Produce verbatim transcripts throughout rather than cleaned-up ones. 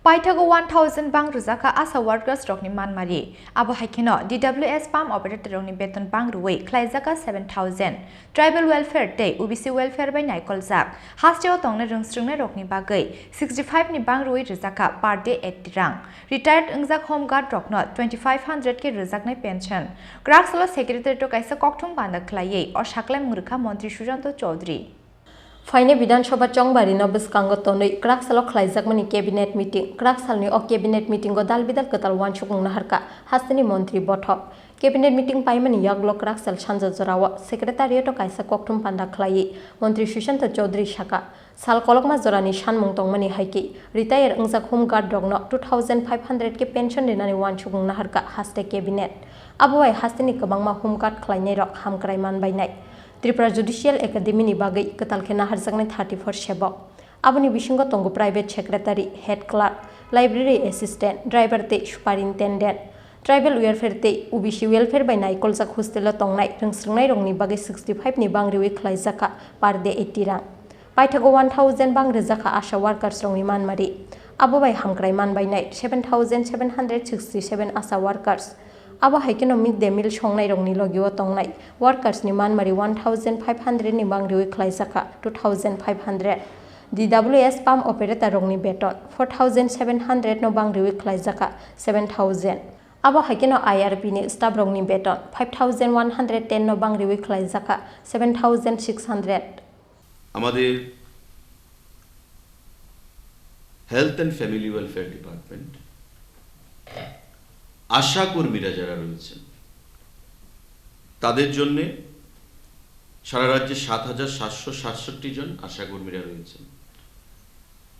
Paithago one thousand bang rwjakha ASHA workers rokni manmari. Abo hai kheno D W S pump operator rokni beton bang rwui khlaijakha seven thousand. Tribal welfare tei O B C welfare bai naikoljak. Hasteo tongnai rwngsrwngnai rokni bagwi sixty five ni bang rwui rwjakha per day eighty rang. Retired wngjak home guard rokno twenty five hundred khe rwjaknai pension. Kwrak salo secretary to kaisa kokthum panda khlaiwi o saklai mung rwkha Montri Sujanto Chaudhary. Phainai Bidhan Sabha chongbarino bwskango tonwi kwrak salo khlaijakmani cabinet meeting. Kwrak salni o cabinet meetingo dal bidal kwtal uansukmung naharkha hasteni montri bothop. Cabinet meeting paimani yagulo kwrak sal sanja jorao secretariat-o kaisa kokthum panda khlaiwi montri Sushanta Chaudhary sakha, sal kolokma jorani sanmung tongmani hai khe retire wngjak home guard rokno two thousand five hundred khe pension rinani uansukmung naharkha haste cabinet. Abo bai hasteni kwbangma home guard khlainairok hamkrai manbainai. Tripura Judicial Academy ni bagwi kwtal khe naharjaknai thirty four sebok. Aboni bisingo tongo private secretary, head clerk, library assistant, driver tei superintendent. Tribal welfare tei O B C welfare bai naikoljak hostel-o tongnai rwngsrwngnairokni bagwi sixty five ni bang riwi khlaijakha per day eighty rang. Paithago one thousand bang rwjakha ASHA workers rokni manmari. Abo bai hamkrai manbainai seven thousand seven hundred sixty seven ASHA workers. Abo hai kheno mid day meal songnairokni logio tongnai workers ni manmari one thousand five hundred ni bang riwi khlaijakha two thousand five hundred. D W S pump operator rokni beton four thousand seven hundred no bang riwi khlaijakha seven thousand. Abo hai kheno I R P ni staff rokni beton five thousand one hundred ten no bang riwi khlaijakha seven thousand six hundred. আমাদের health and family welfare department, ASHA কর্মীরা যারা রয়েছেন, তাদের জন্যে সারা রাজ্যে সাত হাজার সাতশো সাতষট্টি জন আশা কর্মীরা রয়েছেন,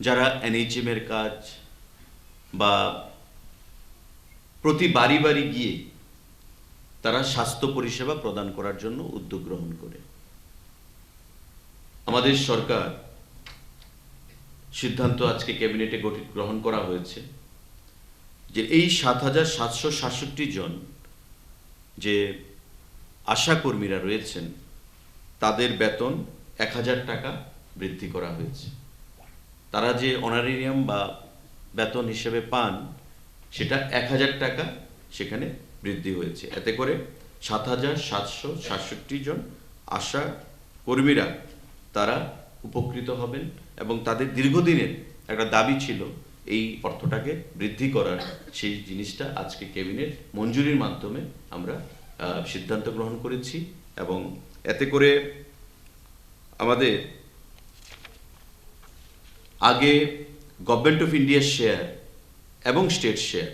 যারা এনএইচএম এর কাজ বা প্রতি বাড়ি বাড়ি গিয়ে তারা স্বাস্থ্য পরিষেবা প্রদান করার জন্য উদ্যোগ গ্রহণ করে। আমাদের সরকার সিদ্ধান্ত আজকে ক্যাবিনেটে গঠি-, গ্রহণ করা হয়েছে যে এই সাত হাজার সাতশো সাতষট্টি জন যে আশা কর্মীরা রয়েছেন, তাদের বেতন এক হাজার টাকা বৃদ্ধি করা হয়েছে। তারা যে অনারেরিয়াম বা বেতন হিসেবে পান, সেটা এক হাজার টাকা সেখানে বৃদ্ধি হয়েছে। এতে করে সাত হাজার সাতশো সাতষট্টি জন আশা কর্মীরা তারা উপকৃত হবেন এবং তাদের দীর্ঘদিনের একটা দাবি ছিল এই অর্থটাকে বৃদ্ধি করার, সেই জিনিসটা আজকে ক্যাবিনেট মঞ্জুরির মাধ্যমে আমরা, আহ, সিদ্ধান্ত গ্রহণ করেছি এবং এতে করে আমাদের আগে গভর্নমেন্ট অফ ইন্ডিয়ার শেয়ার এবং স্টেট শেয়ার,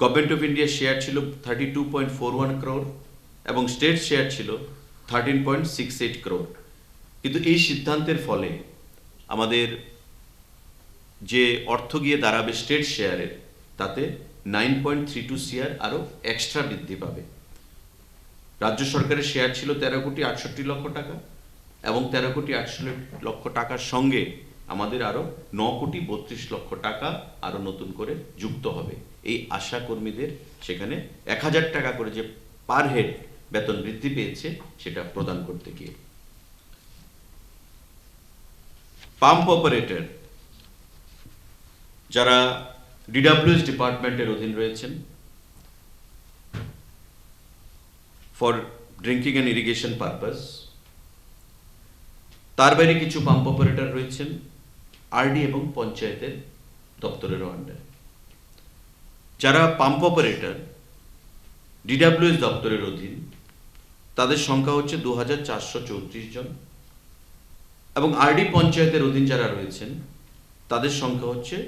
গভর্নমেন্ট অফ ইন্ডিয়ার শেয়ার ছিল thirty two point four one crore এবং স্টেট শেয়ার ছিল thirteen point six eight crore. কিন্তু এই সিদ্ধান্তের ফলে আমাদের যে অর্থ গিয়ে দাঁড়াবে স্টেট শেয়ারের, তাতে nine point three two CR আরও এক্সট্রা বৃদ্ধি পাবে। রাজ্য সরকারের শেয়ার ছিল তেরো কোটি আটষট্টি লক্ষ টাকা এবং তেরো কোটি আটষট্টি লক্ষ টাকার সঙ্গে আমাদের আরও ন কোটি বত্রিশ লক্ষ টাকা আরও নতুন করে যুক্ত হবে এই আশা কর্মীদের সেখানে এক হাজার টাকা করে যে পার হেড বেতন বৃদ্ধি পেয়েছে সেটা প্রদান করতে গিয়ে। পাম্প অপারেটর যারা ডিডাব্লিউএস ডিপার্টমেন্টের অধীন রয়েছেন, for drinking and irrigation purpose, তার বাইরে কিছু পাম্প অপারেটর রয়েছেন আরডি এবং পঞ্চায়েতের দপ্তরেরও আন্ডারে। যারা পাম্প অপারেটর ডিডাব্লিউএস দপ্তরের অধীন, তাদের সংখ্যা হচ্ছে দু হাজার চারশো চৌত্রিশ জন এবং আরডি পঞ্চায়েতের অধীন যারা রয়েছেন, তাদের সংখ্যা হচ্ছে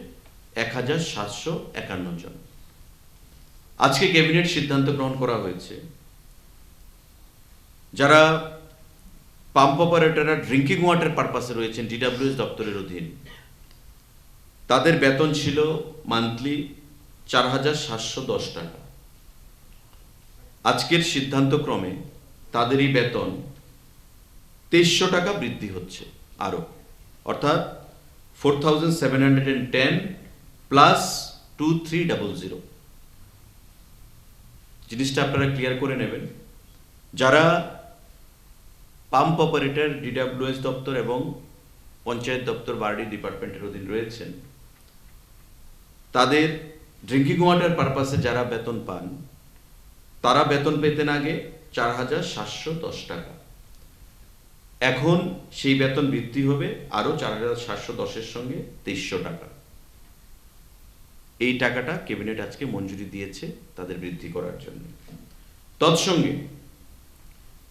এক হাজার সাতশো একান্ন জন। আজকে ক্যাবিনেট সিদ্ধান্ত গ্রহণ করা হয়েছে, যারা পাম্প অপারেটররা ড্রিঙ্কিং ওয়াটার পারপাসে রয়েছেন ডিডাব্লিউএস দপ্তরের অধীন, তাদের বেতন ছিল মান্থলি চার হাজার সাতশো দশ টাকা। আজকের সিদ্ধান্ত ক্রমে তাদেরই বেতন তেইশশো টাকা বৃদ্ধি হচ্ছে আরও, অর্থাৎ four thousand seven hundred and ten plus two three double zero. জিনিসটা আপনারা ক্লিয়ার করে নেবেন। যারা পাম্প অপারেটর ডিডাব্লিউএস দপ্তর এবং পঞ্চায়েত দপ্তর বারডি ডিপার্টমেন্টের অধীন রয়েছেন, তাদের ড্রিঙ্কিং ওয়াটার পারপাসে যারা বেতন পান, তারা বেতন পেতেন আগে চার হাজার সাতশো দশ টাকা। এখন সেই বেতন বৃদ্ধি হবে আরও চার হাজার সাতশো দশের সঙ্গে তেইশশো টাকা। এই টাকাটা ক্যাবিনেট আজকে মঞ্জুরি দিয়েছে তাদের বৃদ্ধি করার জন্য। তৎসঙ্গে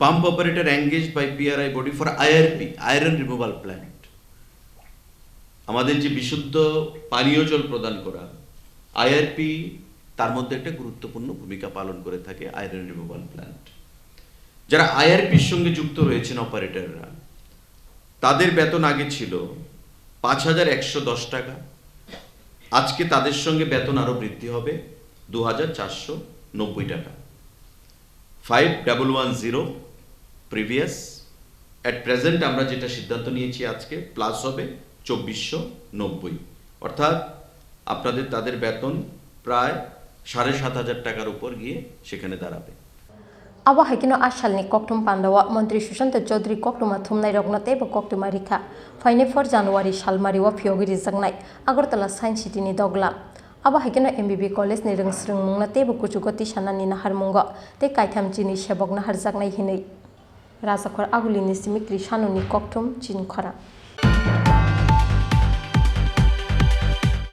pump operator engaged by P R I body for I R P, iron removal plant, আমাদের যে বিশুদ্ধ পানীয় জল প্রদান করা, আইআরপি তার মধ্যে একটা গুরুত্বপূর্ণ ভূমিকা পালন করে থাকে আয়রন রিমুভাল প্ল্যান্ট। যারা আইআরপির সঙ্গে যুক্ত রয়েছেন অপারেটররা, তাদের বেতন আগে ছিল পাঁচ হাজার একশো দশ টাকা, আজকে তাদের সঙ্গে বেতন আরও বৃদ্ধি হবে দু হাজার চারশো নব্বই টাকা। Five double one zero previous, at present আমরা যেটা সিদ্ধান্ত নিয়েছি আজকে প্লাস হবে চব্বিশশো নব্বই, অর্থাৎ আপনাদের তাদের বেতন প্রায় সাড়ে সাত হাজার টাকার উপর গিয়ে সেখানে দাঁড়াবে। Abo hai kheno a salni kokthum pandao Montri Sushanta Chaudhury koktwma thumnairokno teibo koktwma rikha. Phainai four January salmario phiyogwi rijaknai Agartala Science City ni doglam. Abo hai kheno M B B College ni rwngsrwngmungno teibo kuchugo tisanani naharmungo tei kaitham chini sebok naharjaknai hinwi. Rajakhor Agulini simi Krishanoni kokthum chini khorang.